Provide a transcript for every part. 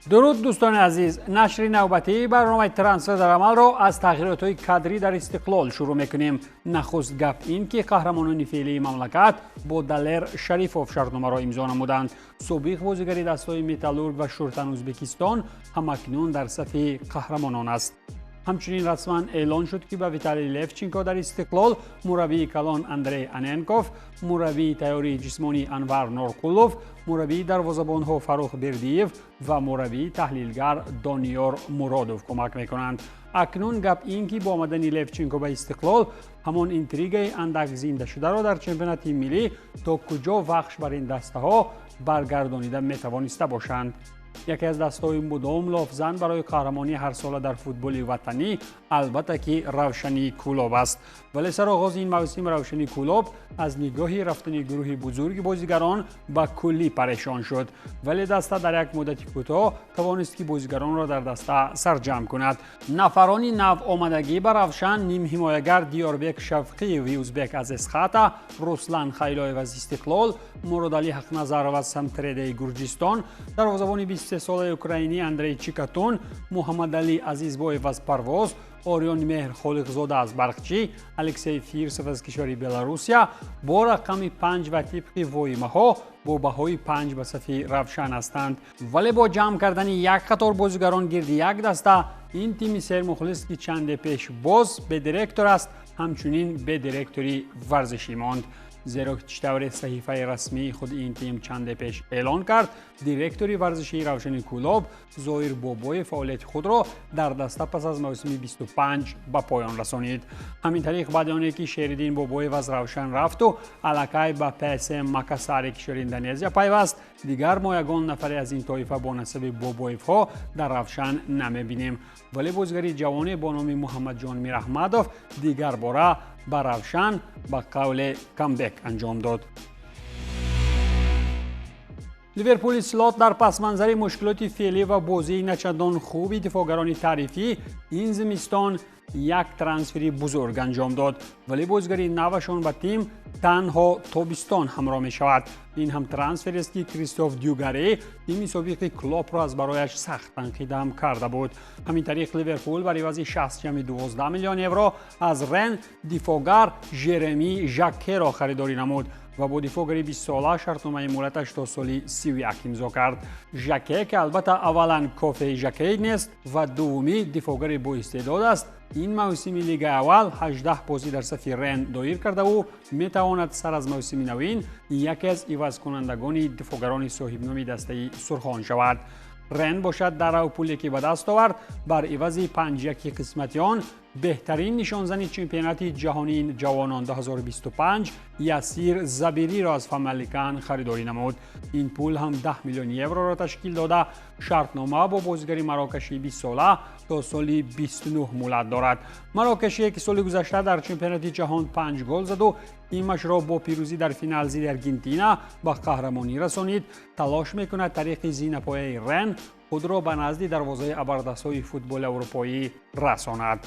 Дуруд, дӯстони азиз. Нашри навбатии барномаи «Трансфер дар амалро» аз тағйиротҳои кадрӣ дар «Истиқлол» шурӯъ мекунем. Нахуст гап ин ки қаҳрамонони феълии мамлакат бо Далер Шарифов шартномаро имзо намуданд. Собиқ бозигари дастаҳои «Металлург» ва «Шуртан» Ӯзбекистон ҳамакнун дар сафи қаҳрамонон аст. Ҳамчунин расман эълон шуд, ки ба Виталий Левченко дар «Истиқлол» мураббии калон Андрей Аненков, мураббии тайёрии ҷисмонӣ Анвар Норқулов, мураббии дарвозабонҳо Фаррух Бердиев ва мураббии таҳлилгар Дониёр Муродов кӯмак мекунанд. Акнун гап ин ки бо омадани Левченко ба «Истиқлол» ҳамон интригаи андак зиндашударо дар чемпионати миллӣ то куҷо вахш бар ин дастаҳо баргардонида метавониста бошанд? Яке аз дастаҳои мудом лофзан барои қаҳрамонии ҳарсола дар футболи ватанӣ, албатта ки, «Равшани Кӯлоб» аст. Вале сароғози ин мавсим «Равшани Кӯлоб» аз нигоҳи рафтани гурӯҳи бузурги бозигарон ба куллӣ парешон шуд. Вале даста дар як муддати кӯтоҳ тавонист, ки бозигаронро дар даста сарҷамъ кунад. Нафарони навомадагӣ ба «Равшан» нимҳимоягар Диёрбек Шавқиеви узбек аз «Эсхата», Руслан Хайлоев аз «Истиқлол», Муродалӣ Ҳақназаров аз «Самтредаи» Гурҷистон, дарвозабони 23-солаи украинӣ Андрей Чикатун, Муҳаммадалӣ Азизбоев аз «Парвоз», Ориён Меҳр Холиқзода аз «Барқчӣ», Алексей Фирсов аз кишвари Беларусия бо рақами 5 ва тибқи воимаҳо бо баҳои 5 ба сафи «Равшан» ҳастанд. Вале бо ҷамъ кардани як қатор бозигарон гирди як даста, ин тими сермухлис, ки чанде пеш боз бедиректор аст, ҳамчунин бедиректори варзишӣ монд. Зеро чӣ тавре саҳифаи расмии худи ин тим чанде пеш эълон кард, директори варзишии «Равшани Кӯлоб» Зоир Бобоев фаъолияти худро дар даста пас аз мавсими 25 ба поён расонид. Ҳамин тариқ, баъди оне ки Шериддин Бобоев аз «Равшан» рафту аллакай ба ПСМ Макасари кишвари Индонезия пайваст, дигар мо ягон нафаре аз ин тоифа бо насаби Бобоевҳо дар «Равшан» намебинем. Вале бозигари ҷавоне бо номи Муҳаммадҷон Мираҳмадов дигар бора ба «Равшан» ба қавле камбек анҷом дод. «Ливерпули» Слот дар пасманзари мушкилоти феълӣ ва бозии начандон хуби дифоъгарони таърифӣ ин зимистон як трансфери бузург анҷом дод. Вале бозигари навашон ба тим танҳо тобистон ҳамроҳ мешавад. Ин ҳам трансферест, ки Кристоф Дюгаре тими собиқи Клопро аз барояш сахт танқидам карда буд. Ҳамин тариқ, «Ливерпул» бар ивази 60,12 миллион евро аз «Рен» дифоъгар Жереми Жакеро харидорӣ намуд ва бо дифоъгари 20-сола шартномаи муҳлаташ то соли 31 имзо кард. Жаке, ки албатта аввалан кофеи Жакей нест ва дуввумӣ дифоъгари боистеъдод аст, ин мавсими лигаи аввал 18 бозӣ дар сафи «Рен» доир карда, ӯ метавонад сар аз мавсими навин яке аз ивазкунандагони дифоъгарони соҳибноми дастаи сурхон шавад. «Рен» бошад, дар ав пуле ки ба даст овард, бар ивази 5-1 қисмати он беҳтарин нишонзани чемпионати ҷаҳонии ҷавонон 2025 Ясир Забириро аз Фамаликан харидорӣ намуд. Ин пул ҳам 10 миллион евроро ташкил дода, шартнома бо бозигари марокашии 20-сола то соли 29 муҳлат дорад. Марокашие, ки соли гузашта дар чемпионати ҷаҳон панҷ гол заду тимашро бо пирӯзӣ дар финал зидди Аргентина ба қаҳрамонӣ расонид, талош мекунад тариқи зинапояи «Рен» худро ба назди дарвозаи абардастҳои футболи аврупоӣ расонад.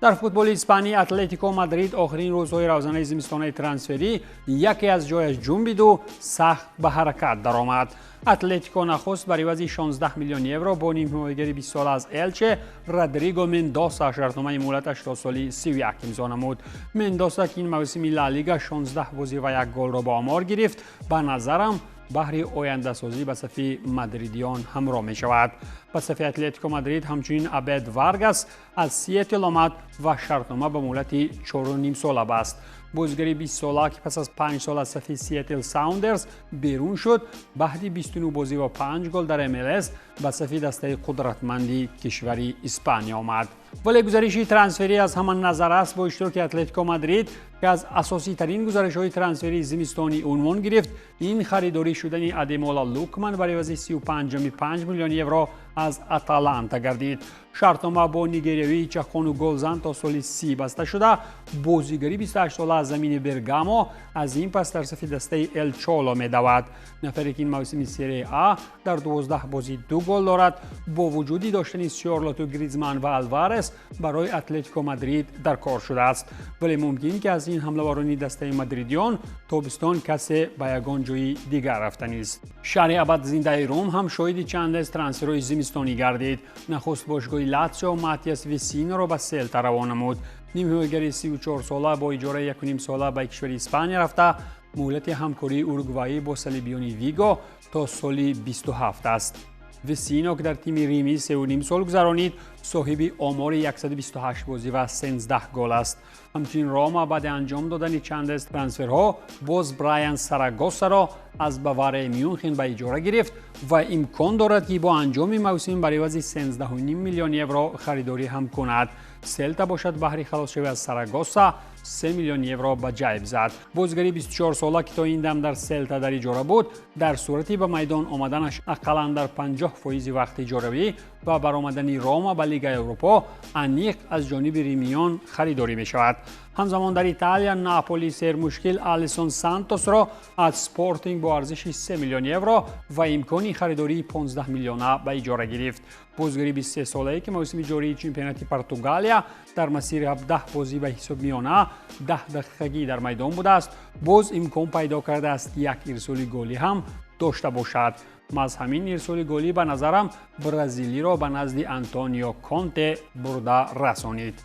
Дар футболи испанӣ «Атлетико Мадрид» охирин рӯзҳои равзанаи зимистонаи трансферӣ яке аз ҷояш ҷунбиду сахт ба ҳаракат даромад. «Атлетико» нахуст бар ивази 16 миллион евро бо нимҳимоягари 20-сола аз «Элче» Родриго Мендоса шартномаи муҳлаташ то соли 31 имзо намуд. Мендоса, ки ин мавсими Ла Лига 16 бозӣ ва як голро ба омор гирифт, ба назарам баҳри ояндасозӣ ба сафи мадридиён ҳамроҳ мешавад. Ба сафи «Атлетико Мадрид» ҳамчунин Абед Варгас аз «Сиэтл» омад ва шартнома ба муҳлати 4,5 сола баст. Бозигари 20-сола, ки пас аз 5 сол аз сафи «Сиэтл Саундерс» берун шуд, баъди 29 бозӣ ва 5 гол дар МЛС ба сафи дастаи қудратманди кишвари Испания омад. Вале гузариши трансферӣ аз ҳама назар аст бо иштироки «Атлетико Мадрид», ки аз асоситарин гузаришҳои трансферии зимистонӣ унвон гирифт, ин харидорӣ шудани Адемола Лукман бар ивази 35,5 миллион евро аз «Аталанта» гардид. Шартнома бо нигериявии чаққону голзан то соли 30 баста шуда, Бозигари 28сола аз замини Бергамо аз ин пас дар сафи дастаи Эл Чоло медавад. Нафаре ки ин мавсими Серия А дар 12 бозӣ 2 гол дорад, бо вуҷуди доштани Сёрлоту, Гризман ва Алварес барои Атлетико Мадрид дар кор шудааст. Вале мумкин ки аз ин ҳамлаварони дастаи мадридиён тобистон касе ба ягон ҷои дигар рафтанист. Шаҳри абадзиндаи Рум ҳам шоҳиди чанд аз трансферҳои зимистонӣ гардид. Нахуст бошгоҳи Латсио Матиас Весиноро ба Селта равон намуд. Нимҳимоятгари 34сола бо иҷораи 1,5 сола ба кишвари Испания рафта, муҳлати ҳамкории уругваӣ бо салибиёни Виго то соли 27 аст. Весино, ки дар тими римӣ 3,5 сол гузаронид, соҳиби омори 128 бозӣ ва 13 гол аст. Ҳамчунин Рома баъди анҷом додани чанд аз трансферҳо боз Брайан Сарагосаро аз Баварияи Мюнхен ба иҷора гирифт ва имкон дорад, ки бо анҷоми мавсим бар ивази 13,5 миллион евро харидорӣ ҳам кунад. Селта бошад, баҳри халосшавӣ аз Сарагоса 3 миллион евро ба ҷайб зад. Бозигари 24сола, ки то ин дам дар Селта дар иҷора буд, дар сурати ба майдон омаданаш ақаллан дар 50% вақти иҷоравӣ ва баромадани Рома ба Лигаи Аврупо аниқ аз ҷониби римиён харидорӣ мешавад. Ҳамзамон дар Италия Наполи сермушкил Алисон Сантосро аз Спортинг бо арзиши 3 миллион евро ва имкони харидории 15 миллиона ба иҷора гирифт. Бозигари 23солае, ки мавсими ҷории чемпионати Португалия дар масири 17 бозӣ ба ҳисоб миёна 10 дақиқагӣ дар майдон будааст, боз имкон пайдо кардааст, ки як ирсоли голӣ ҳам дошта бошад. Маҳз ҳамин ирсоли голӣ, ба назарам, бразилиро ба назди Антонио Конте бурда расонид.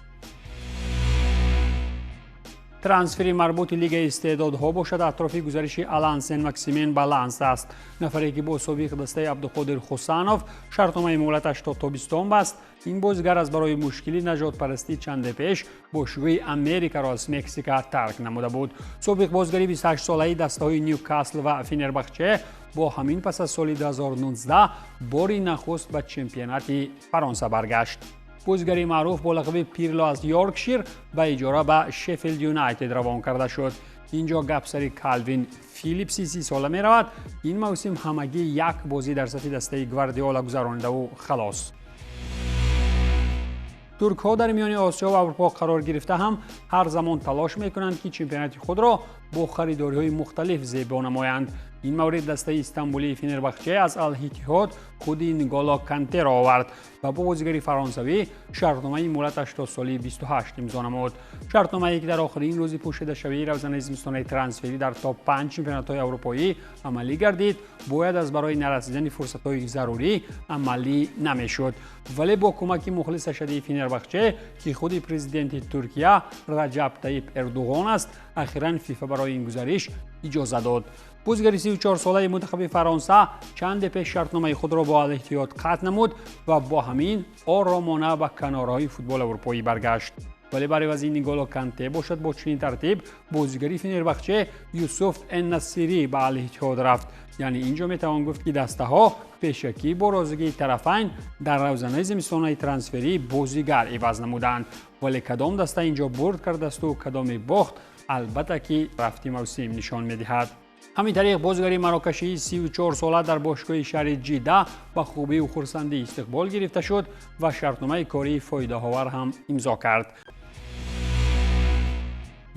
Трансфери марбути Лигаи истеъдодҳо бошад, атрофи гузариши Алан Сен Максимен ба Ланс аст. Нафаре ки бо собиқ дастаи Абдуқодир Хусанов шартномаи муҳлаташ то тобистон баст, ин бозигар аз барои мушкили нажодпарастӣ чанде пеш бошгоҳи Америкаро аз Мексика тарк намуда буд. Собиқ бозигари 28солаи дастаҳои Нюкасл ва Фенербахче бо ҳамин пас аз соли 2019 бори нахуст ба чемпионати Фаронса баргашт. Бозигари маъруф бо лақаби Пирло аз Йоркшир ба иҷора ба Шеффилд Юнайтед равон карда шуд. Ин ҷо гап сари Калвин Филипси 30сола меравад. Ин мавсим ҳамагӣ як бозӣ дар сафи дастаи Гвардиола гузаронидаву халос. Туркҳо дар миёни Осиё ва Аврупо қарор гирифта ҳам ҳар замон талош мекунанд, ки чемпионати худро бо харидориҳои мухталиф зебо намоянд. Ин маврид дастаи истанбулии Фенербахче аз Алҳиттиҳод худи Нголо Кантеро овард ва бо бозигари фаронсавӣ шартномаи муҳлаташ то соли 28 имзо намуд. Шартномае, ки дар охирин рӯзи пӯшидашавии равзанаи зимистонаи трансферӣ дар топ 5 чемпионатҳои аврупоӣ амалӣ гардид, бояд аз барои нарасидани фурсатҳои зарурӣ амалӣ намешуд, вале бо кӯмаки мухлис ашадии Фенербахче, ки худи президенти Туркия Раҷаб Таиб Эрдуғон аст, ахиран ФИФА барои ин гузариш иҷоза дод. Бозигари 34солаи мунтахаби Фаронса чанде пеш шартномаи худро бо Алиттиҳод қатъ намуд ва бо ҳамин оромона ба канораҳои футболи аврупоӣ баргашт. Вале бар ивази Ниголо Канте бошад, бо чунин тартиб бозигари Фенербахче Юсуф Эннасирӣ ба Алиттиҳод рафт. Яъне ин ҷо метавон гуфт, ки дастаҳо пешакӣ бо розигии тарафайн дар равзанаи зимистонаи трансферӣ бозигар иваз намуданд. Вале кадом даста ин ҷо бурд кардасту кадоме бохт, албатта ки рафти мавсим нишон медиҳад. Ҳамин тариқ бозигари марокашии 34сола дар бошгоҳи шаҳри Ҷида ба хубиву хурсандӣ истиқбол гирифта шуд ва шартномаи кории фоидаовар ҳам имзо кард.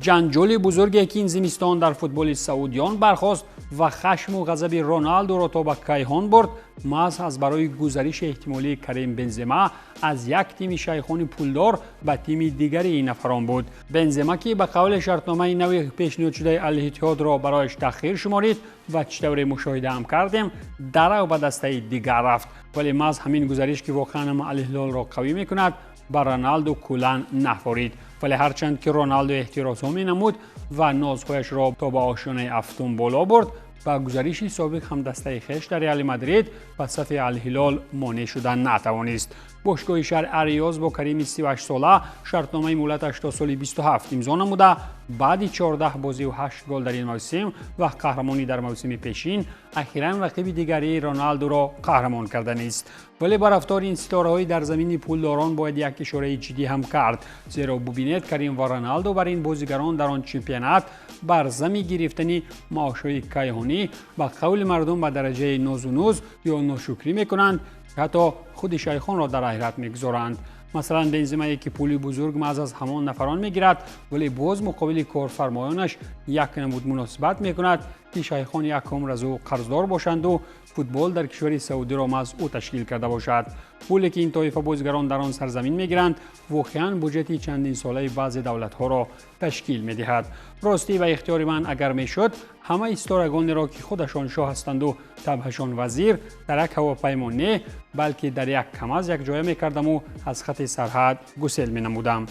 Ҷанҷоли бузурге, ки ин зимистон дар футболи саудиён бархост ва хашму ғазаби Роналдуро то ба кайҳон бурд, маҳз аз барои гузариши эҳтимолии Карим Бензема аз як тими шайхони пулдор ба тими дигари ин нафарон буд. Бензема, ки ба қавли шартномаи нави пешниҳодшудаи Алиттиҳодро барояш таъхир шуморид ва чӣ тавре мушоҳидаам кардем, дарав ба дастаи дигар рафт. Вале маҳз ҳамин гузариш, ки воқеан ҳам Алҳилолро қавӣ мекунад, ба Роналду куллан нафорид. Вале ҳарчанд ки Роналду эҳтирозҳо менамуд ва нозҳояшро то ба ошёнаи ҳафтум боло бурд, ба гузариши собиқ ҳамдастаи хеш дар Реали Мадрид ба сафи Алҳилол монеъ шуда натавонист. Бошгоҳи шаҳри Арриёз бо Карими 38сола шартномаи муҳлаташ то соли 27 имзо намуда, баъди 14 бозиву 8 гол дар ин мавсим ва қаҳрамонӣ дар мавсими пешин ахиран рақиби дигарии Роналдуро қаҳрамон карданист. Вале ба рафтори ин ситораҳои дар замини пулдорон бояд як ишораи ҷиддӣ ҳам кард, зеро бубинед, Карим ва Роналду бар ин бозигарон дар он чемпионат бар зами гирифтани маошҳои кайҳонӣ ба қавли мардум ба дараҷаи нозунуз ё ношукрӣ мекунанд. Ҳатто худи шайхонро дар ҳайрат мегузоранд. Масалан, Бенземае ки пули бузург маҳз аз ҳамон нафарон мегирад, вале боз муқобили корфармоёнаш як намуд муносибат мекунад, ки шайхон як умр аз ӯ қарздор бошанду футбол дар кишвари Саудиро маҳз ӯ ташкил карда бошад. Пуле ки ин тоифа бозигарон дар он сарзамин мегиранд, воқеан буҷети чандинсолаи баъзе давлатҳоро ташкил медиҳад. Ростӣ, ба ихтиёри ман агар мешуд, ҳамаи ситорагонеро, ки худашон шоҳ ҳастанду табъашон вазир, дар як ҳавопаймо не, балки дар як КАМАЗ якҷоя мекардаму аз хати сарҳад гусел менамудам.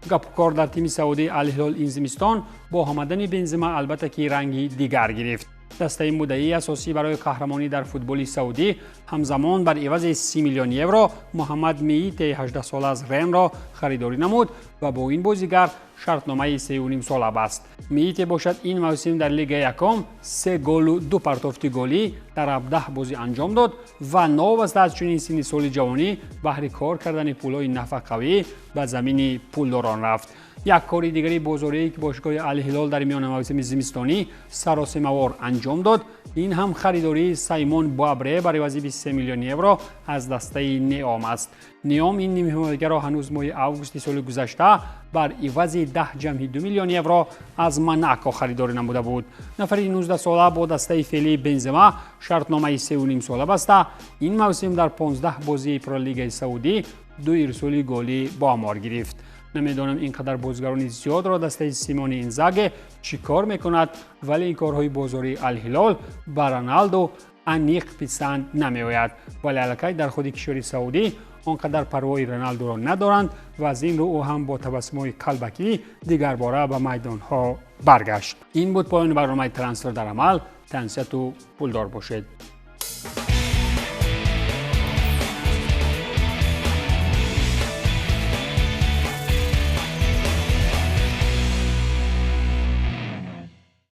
Гапукор дар тими саудии Алҳилол ин зимистон бо омадани Бензема албатта ки ранги дигар гирифт. Дастаи муддаии асосӣ барои қаҳрамонӣ дар футболи саудӣ ҳамзамон бар ивази 30 миллион евро Муҳаммад Миите 18сола аз Ренро харидорӣ намуд ва бо ин бозигар шартномаи 3,5 сола баст. Миите бошад, ин мавсим дар Лигаи якум се голу ду партофти голӣ дар 17 бозӣ анҷом дод ва новобаста аз чунин синни соли ҷавонӣ баҳри кор кардани пулҳои нафақавӣ ба замини пулдорон рафт. Як кори дигари бозорие, ки бошгоҳи Алҳилол дар миёни мавсими зимистонӣ саросемавор анҷом дод, ин ҳам харидории Саймон Буабре бар ивази 23 миллион евро аз дастаи Неом аст. Неом ин нимҳимоягаро ҳанӯз моҳи августи соли гузашта бар ивази 10,2 миллион евро аз Монако харидорӣ намуда буд. Нафари 19сола бо дастаи феълии Бензема шартномаи 3,5 сола баста, ин мавсим дар 15 бозии Пролигаи Саудӣ ду ирсоли голӣ ба омор гирифт. Намедонам, ин қадар бозигарони зиёдро дастаи Симони Инзаге чӣ кор мекунад, вале ин корҳои бозории Алҳилол ба Роналду аниқ писанд намеояд. Вале аллакай дар худи кишвари Саудӣ он қадар парвои Роналдуро надоранд ва аз ин рӯ ӯ ҳам бо табассумҳои қалбакӣ дигарбора ба майдонҳо баргашт. Ин буд поёни барномаи «Трансфер дар амал». Тансиҳату пулдор бошед.